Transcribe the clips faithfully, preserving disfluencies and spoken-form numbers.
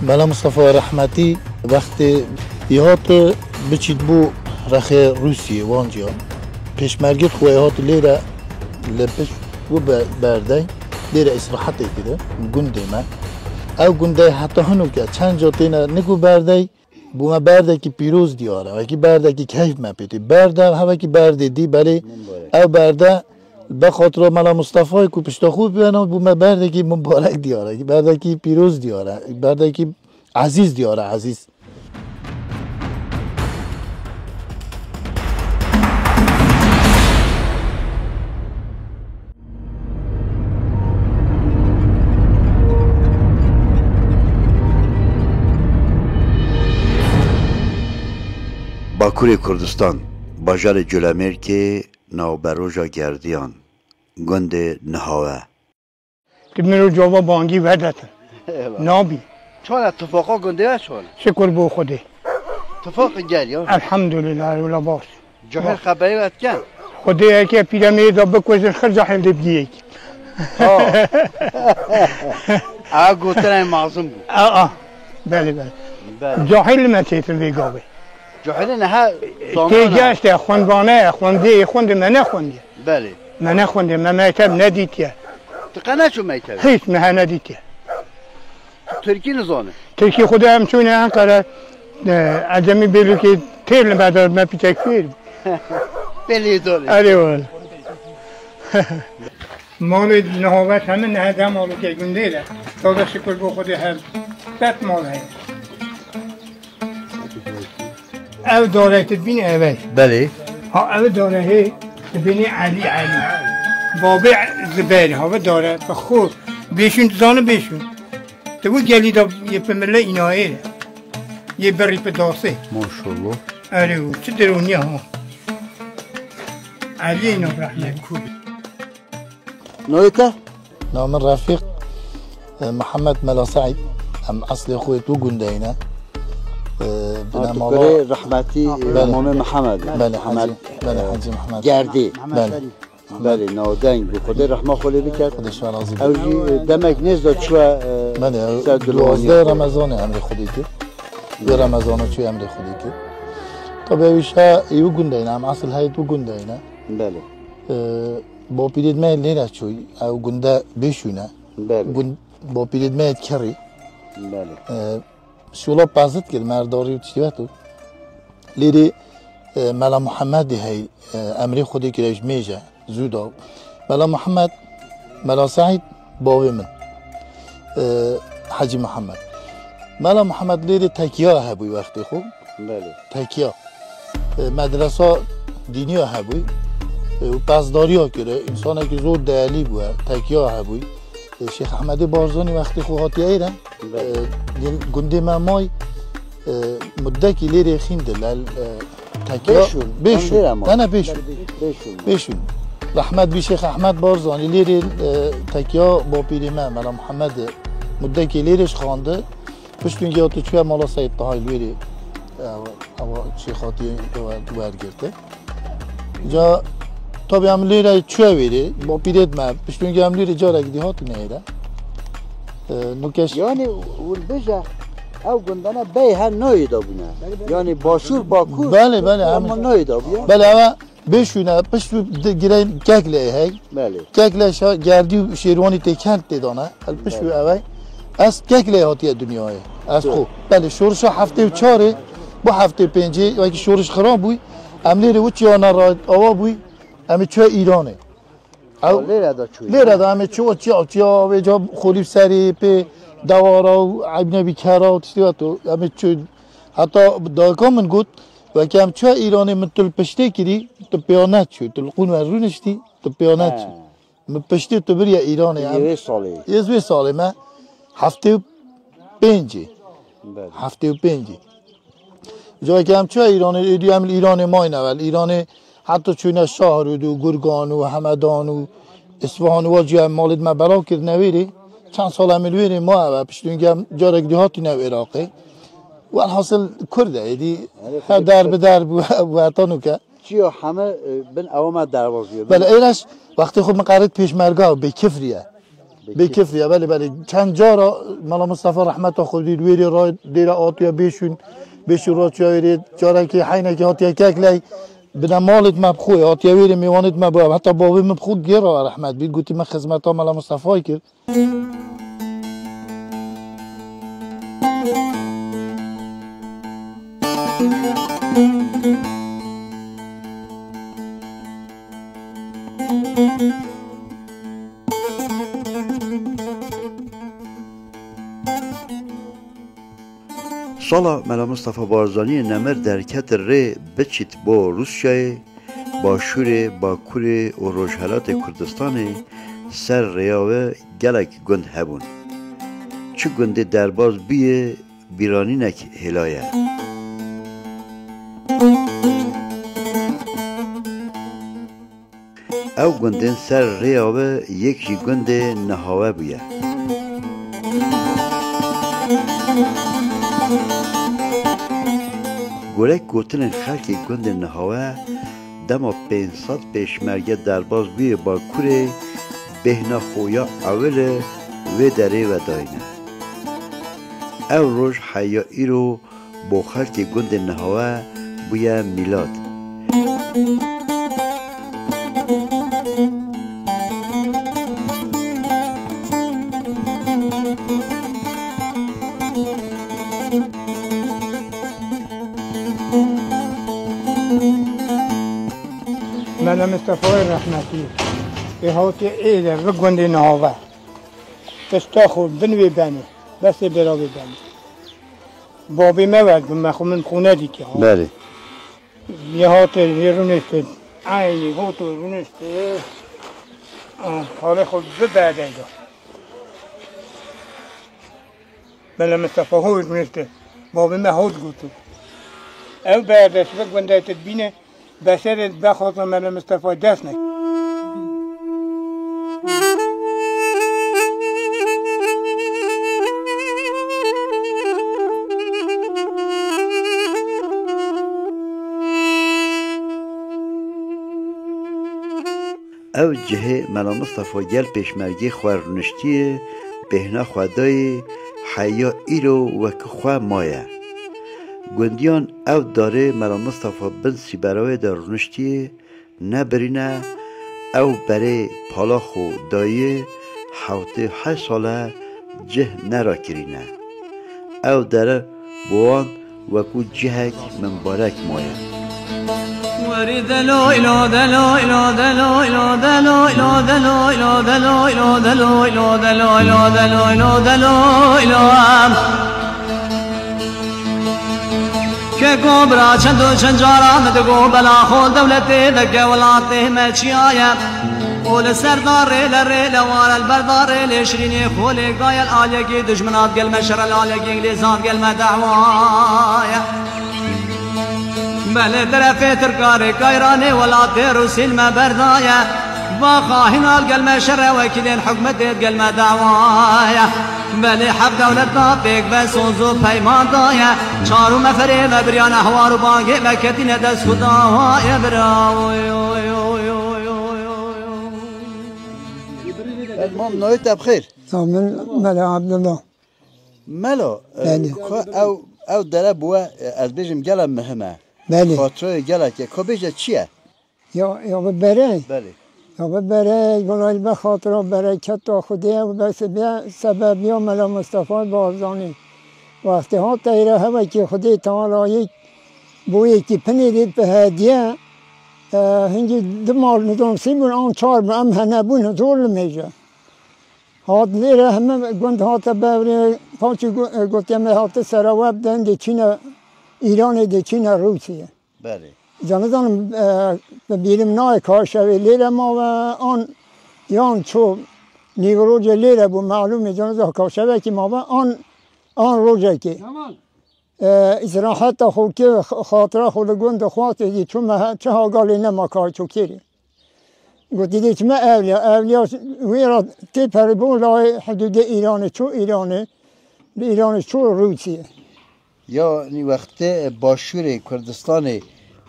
Mela Mustafa rehmetî wextê yê hat biçît bû rexê Rûsiyê, wanciya. Pêşmergê xwe yê hat lêre li pişt bû be-, berdey, lêre îsrehetê kiri, gundê me. Ew gundey heta hinûke çend ca têne niku berdey, bû me berdekî pîroz diyar e, wekî berdekî keyf me pê tê. Berde hevekî berdê dî, belê ew berde be xatira Mela Mustafayê ku pişta xwe bibeno, bû me berdekî mubarek diyar e, berdekî pîroz diyar e, berdekî ezîz diyar e, ezîz. Bakurê Kurdistan, bajarê Colemêrgê, navberoja Gerdiyan, gundê Nihawe. Tu min û cava bangî vedetin. Eyvallah. Nabî. Çone tifaqa gundê we çone? Şikur bo Xwedê. Tifaq gel ya. Elhamdulillah, wila baş. Cahil xeberî we dikin? Xwedê yeke pîremê da bikujin xir cahil de bigiyek. Ew gotinay mazim bû. Aa, belê belê. Belê. Cahil me têtin vê gavê. Cahilê neha Tê zanana. Geşte, xwendvane ye, xwendê, xwendê me nexwendiye. Belê. Me nexwendiye, me mekteb nedîtiye. Tu qe neçû mektebê? Hiç, me he nedîtiye. Tirkî nizane? Tirkî xwe de em çûne Enqere, e, Ecemî Bêlûkê têr li me de me pîtek fêr. Pê lê dole. Erê wele. Malê nihavet hemin nehe de malûkê gundê de. Taze şikir bo Xwedê her bet mal heye. Ev dare tu dibînî ev e. Belê. Ha ev dare hê dibînî Elî Elî. Babê Zibêrî ha ev dare bi xwe bêşûn dizane bêşûn. Tu wî gelî de yê pimile înayê. Yê birî pi dasê. Maşallah. Erê û çi dirûnî ha. Elî îna rehmet. Navê te? Navê min Refîq e, Mihemed Mela Seîd. Em eslê xwe yê tu gundeyî ne. E, Ha, tu binema kurê rehmetî e, Belê. Mamê Mihemed. Belê, Mihemed, Hecî, belê, e, Hecî Mihemed. Gerdî. Belê. Belê, navdeng bû. Xwedê rehma xwe lê biket. Xwedê şifa razî be. Ew jî e, demek nêz de çûye e, Belê, ew ser duwazdeh dilonî. Remezanê emrê Xwedê kir. Vê Remezana çûye emrê Xwedê kir. Tabi ew îşa ê wî gundeyî ne, em esil heyet wî gundeyî ne. Belê. E, Bapîrê me lê re çûy, ew gunde Bêşûn e. Belê. Gund, bapîrê me yê kerî. Belê. E, Şola pezit kir, merdarî û tiştî veto. Lêrê, e, Mela Muhemmedê hey, e, emrê Xwedê kire ji mêj e, zû da. Mela Muhemmed, Mela Seîd, bavê min. E, Hecî Muhemmed. Mela Muhemmed lêrê tekiya hebûy wextê xwe. Belê. Tekiya. E, medresa dîniya hebûy. E, û pezdariya kire. Însanekî zor değerlî bûye. Tekiya hebûy. E, Şêx Ehmedê Barzanî wextê xwe hatiye êre. Belê. E, gel-, gundê me may, e, mudekî lêrê xîndil, el, e, tekiya. Bêşûn. Bêşûn. Em lêre may. Ne, ne, Bêşûn. Bêşûn. Bêşûn. Rehmet bî Şêx Ehmed Barzanî lêrê, e, tekiya bapîrê me, Mela Muhemmed, e, mudekê lêrê ji xandi. Piştûngê hatiye çûye mala Seyîd Taha li wêrê, e, ewa çêxatiyê we-, wergirtin. Ca, tabi em lêre çûye wêrê, bapîrêt me, piştûngê em lêrê carek dî hatine êre. E, nukeş- Yanî, hûn bêje, ew gundana bey her nayê de bûne. Yanî, başûr, bakur, Belê, belê, em- ama nayê de bûye. Belê, ew Bêşûne, pişt û di-, gireyên kek lê hey. Belê. Kek lê şa-, gerdî û şêrwanî tê kent tê dane. El pişt û Belê. Ev ey. Ez kek lê hatiye dinyayê. Ez Doğru. Xo. Belê, şorişa heftê û çarê, bu heftê pêncê, wekî şoriş xirab bûy. Em lêrê wî çiyana ra awa bûy. Em ê çûye Îranê. Ew Lêre de çûye. Lêre de em ê çû çiya, çiya vêca xolî serê pê dewara û eybne bî kera û tiştê ve to. Em ê çû. Heta dayika min got, Weke em çûye Îranê min tu li piştê kirî, tu pêya neçû, tu li qûn we rûniştî, tu pêya neçû. He. Min piştê tu biriye Îranê. Yê em- vê salê. Yê vê salê me heftê û pêncê. Belê. Heftê û pêncê. Cayeke em çûye Îranê, êdî em li Îranê mayne, evel Îranê heta çûne Şahrûd û Gurgan û Hemedan û Îsfahan û wa cî em malê me belav kirine wêrê. Çend sal em li wêrê ma ev e, piştûngê em carek dî hatîne Iraqê. Welhasil Kurd e, êdî Erê, her Kurd der e. Bi der bû, bû heta nûke. Çiyo heme, e, bin ewa me derbas bûye. Belê, êreş wextê xwe miqerit pêşmerga bê kifriye. Bê kifriya, belê, belê. Çend cara Mela Mistefa rehmeta Xwedî li wêrê re dêre hatiye bêşûn, bêşûn re çiya wêrê, carekê heynekê hatiye kekley. Bine malê me bi xwe, hatiye wêrê mêwanê me bû. Heta bavê min bi xwe gêra rehmet bî, gotî min xizmeta Mela Mistefayê kir. Sala Mela Mistefa Barzaniyê nemir derkete rê biçît bo Rûsyayê, Başûrê, Bakurê û Rojhelatê Kurdistanê ser rêya we gelek gund hebûn. Çi gundê derbaz bûye, bîranînek hêlaye. Ew gundên ser rêya we yek jî gundê Nihawe bûye. Gorek gotinên xelkê gundê Nihawe, dema pênc sed pêşmerge derbaz bûye Bakurê, bêhna xwe ya ewil e wê derê ve dayîne. Ew roj heya îro bo xelkê gundê Nihawe bûye mîlad. Mela Mistefayê rehmetî ê hatiye êle vi gundê Nihawe. Pişta xwe bin wê benê, besê bêra wê benê. Babê me werdibû, me xwe min xwe nedîtiye ha. Belê. Yê hate, yê rûniştin. Eynî hot û rûniştin. Ah, halê xwe bi berdey da. Mela Mistefa hot rûniştin. Babê me hot gotu. Ew berdeş bi gundê te dibîne. Beşerê vexwazin Mela Mistefa dest neke. Ew cihê Mela Mistefa gel pêşmergê xwe rûniştiyê, bêhna xwe dayê, heya îro wekî xwe maye. Gundiyan ew darê Mela Mistefa bin Sîberawê de rûniştiyê, nebirîne, ew berê pala xwe dayê, hewtê heşt sal e cih nerakirîne. Ew dere bi wan wekû cihek mimbarek maye. Werî delo îlo, delo îlo, delo îlo, delo îlo, delo îlo, delo îlo, delo îlo, delo îlo, delo îlo, delo îlo. Keko bira çend û çend cara min digo bela xol dewletê deke welatê me çiya ye. Û li ser darê le rê le ware li ber darê lê şirînê xolê gayel aliyekî dijminat gel me şere li aliyekî îngilîzat gel me dehwa ye. Belê terefê Tirka rê kayranê welatê Rûsî li me berdaye. Va xahînal gel me şere wekîlên hikûmetê gel me dehwa ye. Belê heft dewleta pêk ve soz û peyman daye. Çar û meferê me biriyane hewar û bangê me ketîne dest xwe dawaye bira. Oy, oy, oy. Mam navê te bi xêr? Navê min Mela Abdullah. Melo, e, Belê. Ku ew, ew dere bi we, e, ez bêjim gela muhim e. Belê. Xatireyê gelek e. Ku bêje çi ye? Ya, ya bi berê. Belê. Ya bi berê, wela li ber xatira bereketa Xwedê ye, bi sebebiya Mela Mistefa Barzanî. Wextê hat teyre hevekî Xwedê Tealayî boyekî pinê dê bi hediye, e, hingî du mal nizam sî bûn, an çar bûn, em hene bûn, zor li mêje. Hat lêre heme gund hate bevrê, paçî gu-, gotiye me hate sera we bidin, dê çîne Îranê, dê çîne Rûsiyê. Belê. Ca nizanim, e, bi bîrim nayê ka şevê lêre mawe an, yan ço nîvrojê lêre bû, malûm e, ca nizanim ka şevekî mawe an, an rojekê. Tamam. E, îstiraheta xwe kir, x-, xatira xwe li gund xwest, êdî çûme he-, çi hagalê nema ka ço kêrê. Gotî dê çime Ewliya. Ewliya wê re tê peribûn layê hidûdê Îranê, çû Îranê, li Îranê çû Rûsiyê. Yanî wextê başûrê Kurdistanê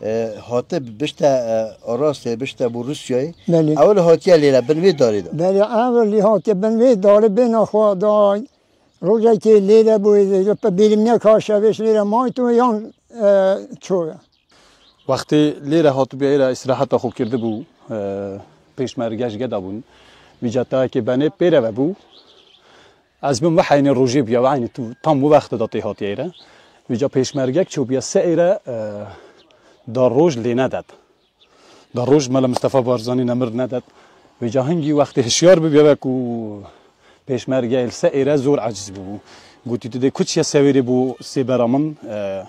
e, hate bişte, e, Arastê, bişte bo Rûsyayê. Belê. Ew li hatiye lêre bin vê darê de. Belê, ew li hatiye bin vê darê bêna xwe da. Rojekê lêre bû, bi bêrîmneka şevêş lêre mayî tu yan, e, ço ye. Wextê lêre hatibû êre îstiraheta xwe kirdibû, e, pêşmerge ji geda bûn. Vîca tayekê benê pêre ve bû. Ez bim ve heynê rojê bûye ve heynê tu tam wî wextê de tê hatiye êre. Vîca pêşmergek çûbûye se êre, e, da roj lê nedet. Da roj Mela Mistefa Barzanî nemir nedet. Vêca hingî wextê hişyar bibûye ve ku pêşmerge li se êre zor eciz bûbû. Gotî tu dê kuçiye sewêrê bo sêbera min, e,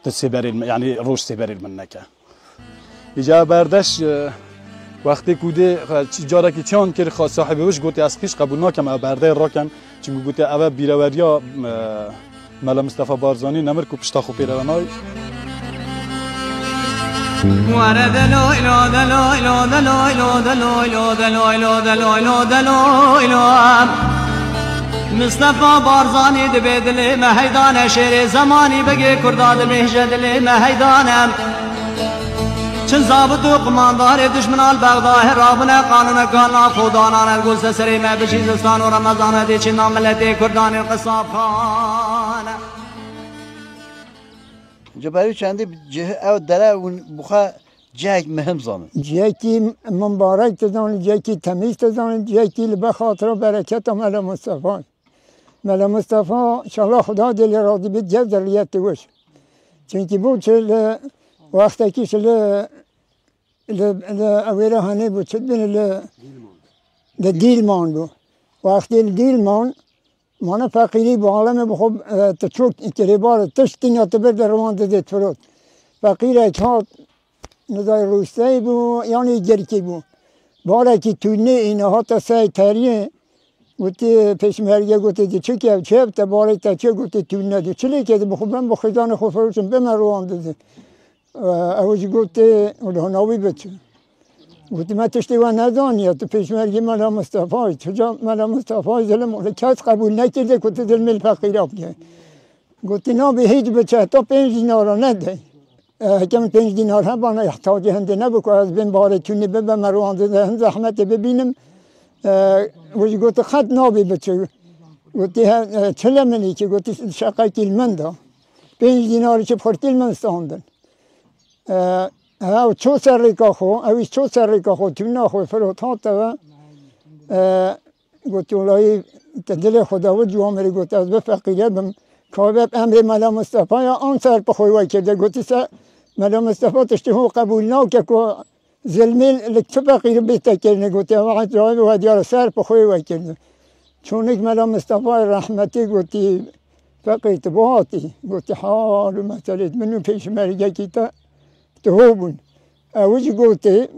tu sêberê, yanî roj sêberê min neke. Îca berdeş, e, wextê ku dê, e, çi-, carekî çan kir, xa-, sahibê wî jî gotê ez qîş qebûl nakem, ew berdeyê rakem. Çimkî gotê ev e bîreweriya, e, Mela Mistefa Barzanî nemir ku pişta xwe pê re ve nayê. Were de loy lo, de loy lo, de loy lo, de loy lo, de loy lo, de loy lo, de loy lo. Mistefa Barzanî dibê dilê me heydane, şêrê zemanî bigê Kurda dibêje dilê me heydane. Çi zabit û qimandarê dijmina li Bexdayê rabine, qanûneka nav xwe danane, li gul serê me bijî zistan û Remezan e, dê çi nav miletê Kurdan ê qisabxane. Ji ber wî çendî cih ew dere hûn bi xwe cihek mihim zanin. Cihekî mibarek dizanin, cihekî temîz dizanin, cihekî li ber xatira bereketa Mela Mistefa. Mela Mistefa, înşallah Xuda dê lê razî bî, gel zerriyetê wis. Çimkî bû çi li wextekî çi li, li, li ewêra hanê bû, çi dibîne li, li Dîlman bû. Wextê li Dîlman, mane feqîrî bû, alemê bi xwe, e, tu çûk kirêbar, tiştî ya tu bir de riwan didê firot. Feqîrek hat, nizay rûsteyî bû, yanî girkî bû. Barekî tûnê îne hate sey teriyê, gotî pêşmerge, gotî di çi kev çev te barê te çê, gotî tûne di. Çi lê kedi bi xwe ben bi xizanê xwe firoşim bime ruwan didi. Ew jî gotî, û li hona wî biçi. Gotî me tiştê we nezaniye, tu pêşmergê Mela Mistefayî, tu ca Mela Mistefayî zilim, û li kes qebûl nekirdi ku tu zilmê li feqîra bike. Gotî nabê hîç biçe, heta pênc dînara nede. E, heke min pênc dînar hebana, ihtiyacê hindê nebû ku ez bên barê tûnê bibeme, wan dide hin zehmetê bibînim. E, wî jî gotî qet nabê biçe. Gotî he, e, çile min î ki, gotî şeqekî li min da. Pênc dînarî çi bi xurtî li min standin. E, ew ço ser rêka xwe, ew î ço ser rêka xwe, tûna xwe firot hate ve. E, Gotî, "Wellahî, te dilê xwe da wê ciwan mirî," gotî, "ez bi feqîre bim. Ka be emrê Mela Mistefa ya an ser bi xwe we kirde." Gotî, "Se Mela Mistefa tiştê hû qebûl nake ku zilmê li tu feqîrî bê te kirinê." Gotî, "Ev etrafê we diyar ser bi xwe we kirde." Çonik Mela Mistefa rehmetî gotî, "Feqîr tu bihatî." Gotî, "Hal û meselê min û pêşmergekî te." Tuho bûn. Ew jî gotê,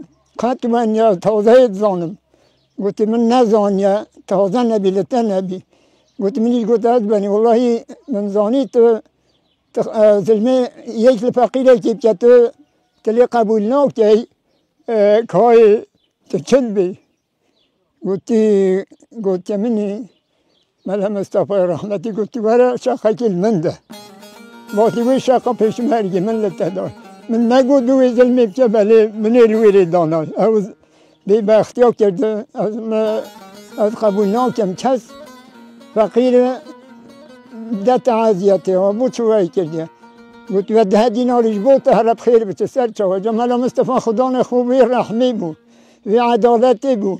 "Qet wen ya tazeyê dizanim." Gotê, "Min nezaniye, taze nebî, li te nebî." Gotê, "Min jî got ez benî, wellahî min zanî tu, tu, e, zilmê yek li feqîrekî bike, tu, tu lê qebûl nakey, e, kayê tu çi dibî?" Gotî, gotiye min î, Mela Mistefayê rehmetî gotî, "Were şeqekî li min de." Gotî, "Wê şeqa pêşmergê min li te da." Min negot bi wê zilmê bike, belê min ê li wê rê dana. Ew bêbextiya kirdi. Ez, me, ez qebûl nakim. Kes feqîr e, de te eziyetê, ha, bo çi wê kirdiye? Gotî, "We deh dînarî ji bo te here bi xêr biçe ser çawa." Ca Mela Mistefa xudanê xwe wê rehmê bû, wê edaletê bû.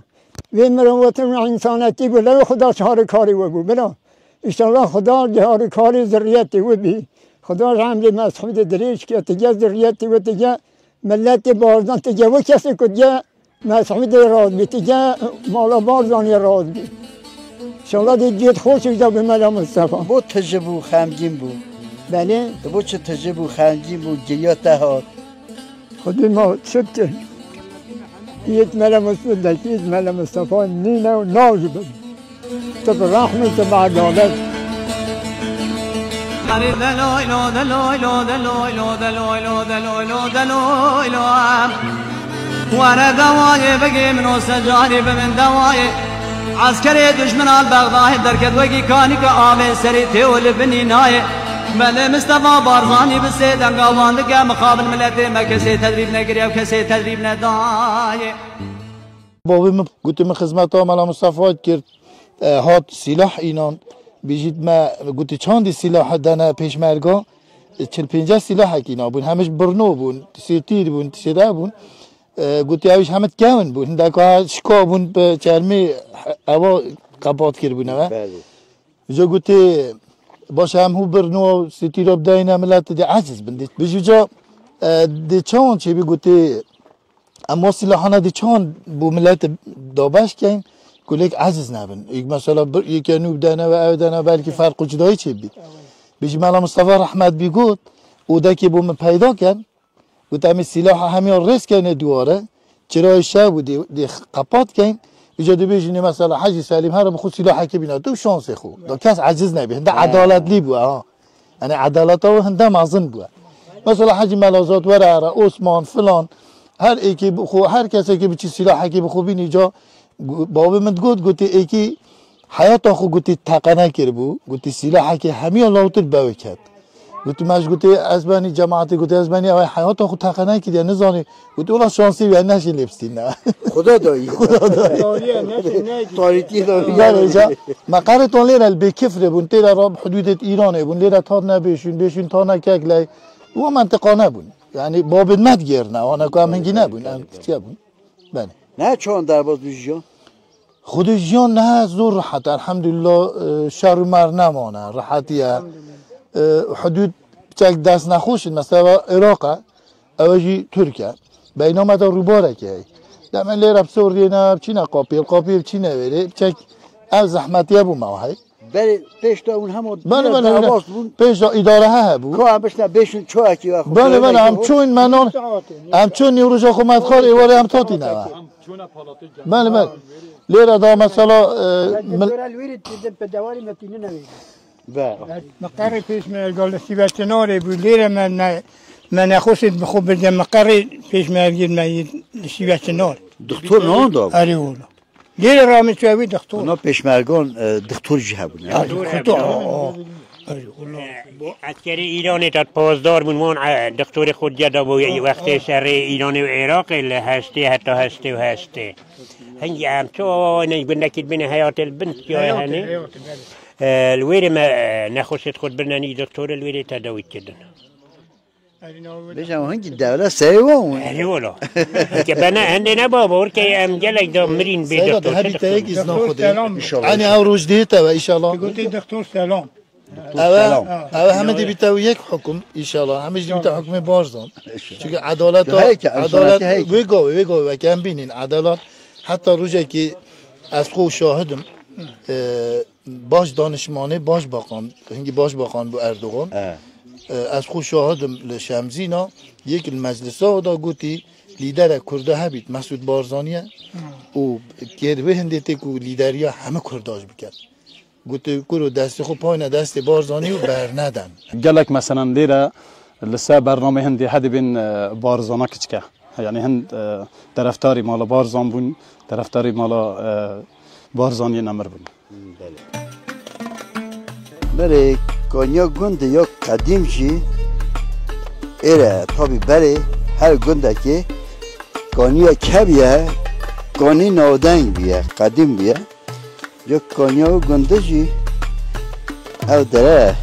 Vê mirovetin û însanetî bû, lewê Xuda çarekarê we bû, bira. Înşallah Xuda çarekarê zirriyetê we bî. Xuda ji emrê Mesûdê dirêj ke, tige zirriyetê we, tige miletê Barzan, tige wê kesê ku tige Mesûdê razî bî, tige mala Barzanê razî bî. Înşallah dê cêt xweş û da bi Mela Mistefa. Bo tije bû, xemgîn bû. Belê. Bo çi tije bû, xemgîn bû, giriya te hat? Xwedî ma çi bike? Yêt Mele Mus-, dekî yêt Mele Mustafa nîne û nav jî bin. Tu bi rehmî, tu bi edalet. Herî deloylo, deloylo, deloylo, deloylo, deloylo, deloylo. Were dawayê bigê min o secarî bi min dawayê. Eskerê dijmin al Bexdayê derket wekî kanîke avê serê tê û li binî nayê. Belê Mistefa Barzanî bi sê denga wan dike, mixabin miletê me kesê tedrîb nekiriye û kesê tedrîb nedaye. Bavê min gotî min xizmeta Mela Mistefa dikir, e, hat sîlah înan, bêjît me gotî çandî sîlah dene pêşmerga, e, çil pênceh sîlahek îna bûn, hemiş birno bûn, sêtîr bûn, tişêde bûn. E, gotî ew jî hemî kevin bûn, hindeka şika bûn bi çermê ewa qepat kiribûn ewe. Belê. Îca gotê, baş e, em hû birno sitîra bidayîne milet dê eciz bin. Dê bijî ca, e, dê çawan çêbî gotê, em wa silahana dê çawan bo milet dabeş keyn, ku lêk eciz nebin. Êk mesela bir, yeke nû bidene ve ew dene belkî ferq û cudayî çêbî. Bijî Mela Mistefa rehmet bî got, odekê bo min peyda ken, Got, em ê sîlaha hemiya rêz keyne dîware, çirayê şev û dê, dê qepat keyn, îca dibêjin, mesela Hecî Selîm here bi xwe sîlahekê bîne, tu şansê xwe. Da kes eciz nebî. Hinde edaletlî bû, ha. Yani edaleta wê hinde mezin bû. Mesela Hecî Melazat were here, Osman, filan, her êkê bi xwe, her kesekê biçî sîlahekê bi xwe bînî ca, gu-, bavê min digot, gotê êkî Heyata xwe gotî teqene kiribû, gotî sîlahekê hemiya lawtir bewê ket. Gotî me ji gotî ez benî cemaetê gotî ez benî ew heyata xwe teqene kiriye nizanî. Gotî wela şansî wî neşî lê bistîne. Xuda dayî. Xuda dayî. Tarîtî dayî. Belê ca me qerê ton lêre li bê kifrê bûn, têre ra hudûdê Îranê bûn, lêre tar ne bêşûn, bêşûn tar ne kekley. Wa mentiqa nebûn. Yani babên me digêrine, wana ku em hingî nebûn, em tiftiye bûn. Belê. Ne çawan derbas bû jiyan? Xwedê jiyan niha zor rehet, elhamdülillah, e, şer û mer nemane, rehetiye. E, hudûd çek dest nexweş in, mesela Iraq e, ew jî Tirk e. Beyna me de rûbarekê heye. Demê lêre bi Sûriyê ne, biçîne Qapiyê, Qapiyê biçîne wêrê, çek ev zehmetiye bû me hey. Belê pêş de hûn hema Belê, belê, belê. Derbas bûn. Pêş de îdare he hebû. Ka em bişne bêşin çoyekî we xwe Belê, belê, em çûn me non, em çûn nî roja xwe me dixwar, êwarê em tatîne we. Belê, belê. Lêre da mesela, e, mil- Dora li wêrê didin pe dewarî me tînine wê. Be. Me qerê pêş me gel li Sîveçinarê bû, lêre me ne, me nexweşit bi xwe bide, me qerê pêş me ergir me yê li Sîveçinar. Doktor ne onda? Erê ola. Lêre ramê çavi doktor. Ona pêşmergan, e, doktor jî hebûne. Ya, doktor, doktor, aa, aa. Erê ola. Bo eskerê Îranê tat pazdar bûn, wan, e, doktorê xwe diya da bo wextê şerê Îranê û Iraqê li heştê heta heştê û heştê. Hingî em çawa ne gundekî dibîne heyatê li bin tiya hene. E, li wêrê me, e, nexweşê xwe dibirne nî doktorê li wêrê tedawî dikirin. Bêje hingî dewlet serê wan bûn. Erê wala. Ke bene hende ne baba, orke em gelek da mirîn bê Seyda, doktor. Hebî te yek îzna Xwedê. Selam. Înşallah. Enî ew roj dihête we, înşallah. Gotê doktor selam. Ewe, Selam. Ewe heme dê bîte yek hukum, înşallah. Heme jî dê bîte hukmê Barzan. Înşallah. Çünkü edalet, heyke, edalet, heyke. Wê gavê, wê gavê, weke em bînin, edalet. Heta rojekî ez xwe şahidim. E, Baş danişmanê, baş bakan, hingî baş bakan bû Erdogan. E. E, ez xwe şahidim li Şemzîna, yek li meclisa da gotî, lîderek Kurda hebît, Mesûd Barzanî ye. Hı. Û kêr wê hindê tê ku lîderiya hemî Kurda jî biket. Gotî, Kuro destê xwe payne destê Barzanî û berneden. Gelek meselen lêre li ser bernamê hindê hedibên, e, Barzana kiçike. Yani hin, e, terefdarî mala Barzan bûn, terefdarî mala, e, Barzaniyê nemir bûn. Belê. Berê kanya gund ya qedîm jî êre, tabî berê her gundekê kaniya keviye, kanî navdeng bûye, qedîm bûye. Ya kanya û gundê jî ew dere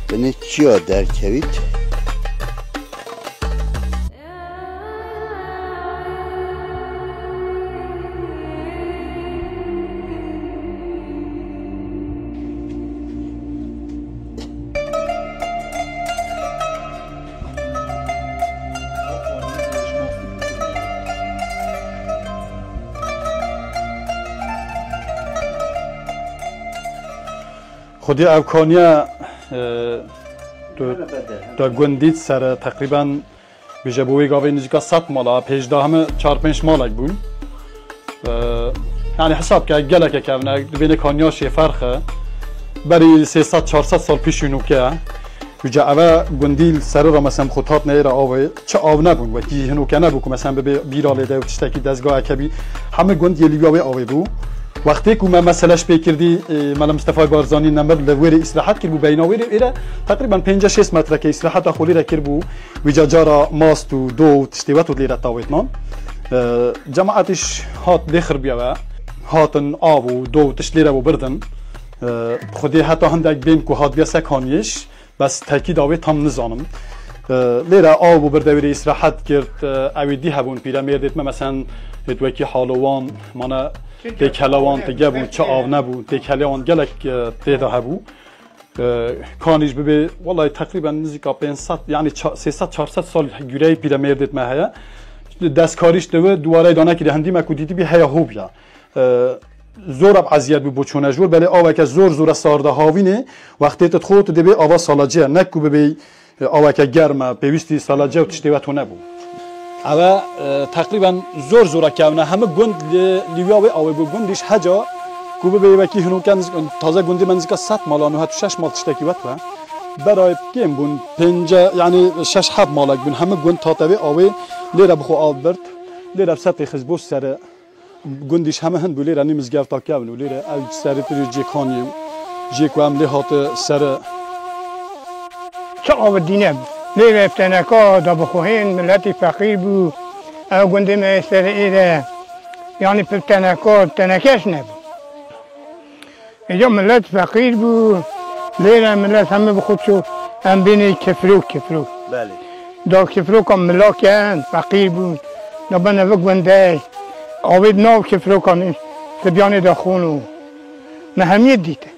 binê çiya derkevît. Xwedî ev kaniye, e, tu, tu gundî sere teqrîben bêje bo wê gavê nêzîka sed mala, pêş de heme çar pênc malek bûn. E, yani hesab ke geleke kevne, dibêne kaniya şêferx e. Berî sê sed çar sed sal pêşî nûke. Uca eve gundî li serî ra mesem xwe tat neyê re avê, çi av nebûn, wekî hinoke nebû ku mesem bibê bîra lê de û tiştekî dezgaheke bî. Hemî gund yê lîbiya wê avê bû. Wextê ku me mesele ji pê kirdî, e, Mela Mistefay Barzanî nemir li wêrê îstirahet kiribû, beyna wêrê êre teqrîben pêncî şêst metreke îstiraheta xwe lêre kiribû, wîca cara mast û do û tiştê wet û lêre tawêtnan. E, cemaetîş hat lê xirbiye we, hatin av û do û tişt lêre bû birdin. E, xwedê heta hindek bên ku hatbiye sekaniyêş, bes tekîda wê tam nizanim. E, lêre av bû birde wêrê îstirahət girt, e, ew ê dî hebûn pîremêrdêt me, mesen, hêt wekî halo wan, mana, têkele wan tige bû, çi av nebû, têkele wan gelek, e, têda hebû. E, kanîş bibê, wellahî teqrîben nizîka pênc sed, yanî ça-, sê sed çar sed sal gureyê pîremêrdêt me heye. Destkarîş diwi, duwareyê da nekirî, hindî me ku dîtibî heya hûbiya. E, zor ev eziyet bû bo çûne ji wir, belê aweke zor zor e sarde havînê, wextê tu dixwe tu dê bê ava salaciye, ne ku bibê, e, aweke germ e, pêwîstî salaciye û tiştê we tune bû. Ev e, e, teqrîben zor zor e kevne, hemî gund li, li wîya wê awê bû, gundîş heca, ku bibê wekî hinûke nizik-, taze gundê me nizika sed mala, nû het û şeş mal tiştekî wet be. Berayê kêm bûn, pênce, yanî şeş heft malek bûn, hemî gund hate vê awê, lêre bi xwe av bird, lêre bi setê xist bo sere. Gundîş heme hin bû lêre nî mizgefta kevn û lêre ew serê tirî cêkanî û jê ku em lê hate sere. Çi awi dîne bû. Lêre teneka da bixwehên, miletî feqîr bû. Ew gundê me yê serê êre, yanî pir teneka, tenekeş nebû. Îca milet feqîr bû. Lêre milet hemî bi xwe çû, em bînî kifrok, kifrok. Belê. Da kifroka mila ken, feqîr bûn. Da bene vi gundey. Avê nav kifrokan, tibyanê de xûn û me hemiyê dîte.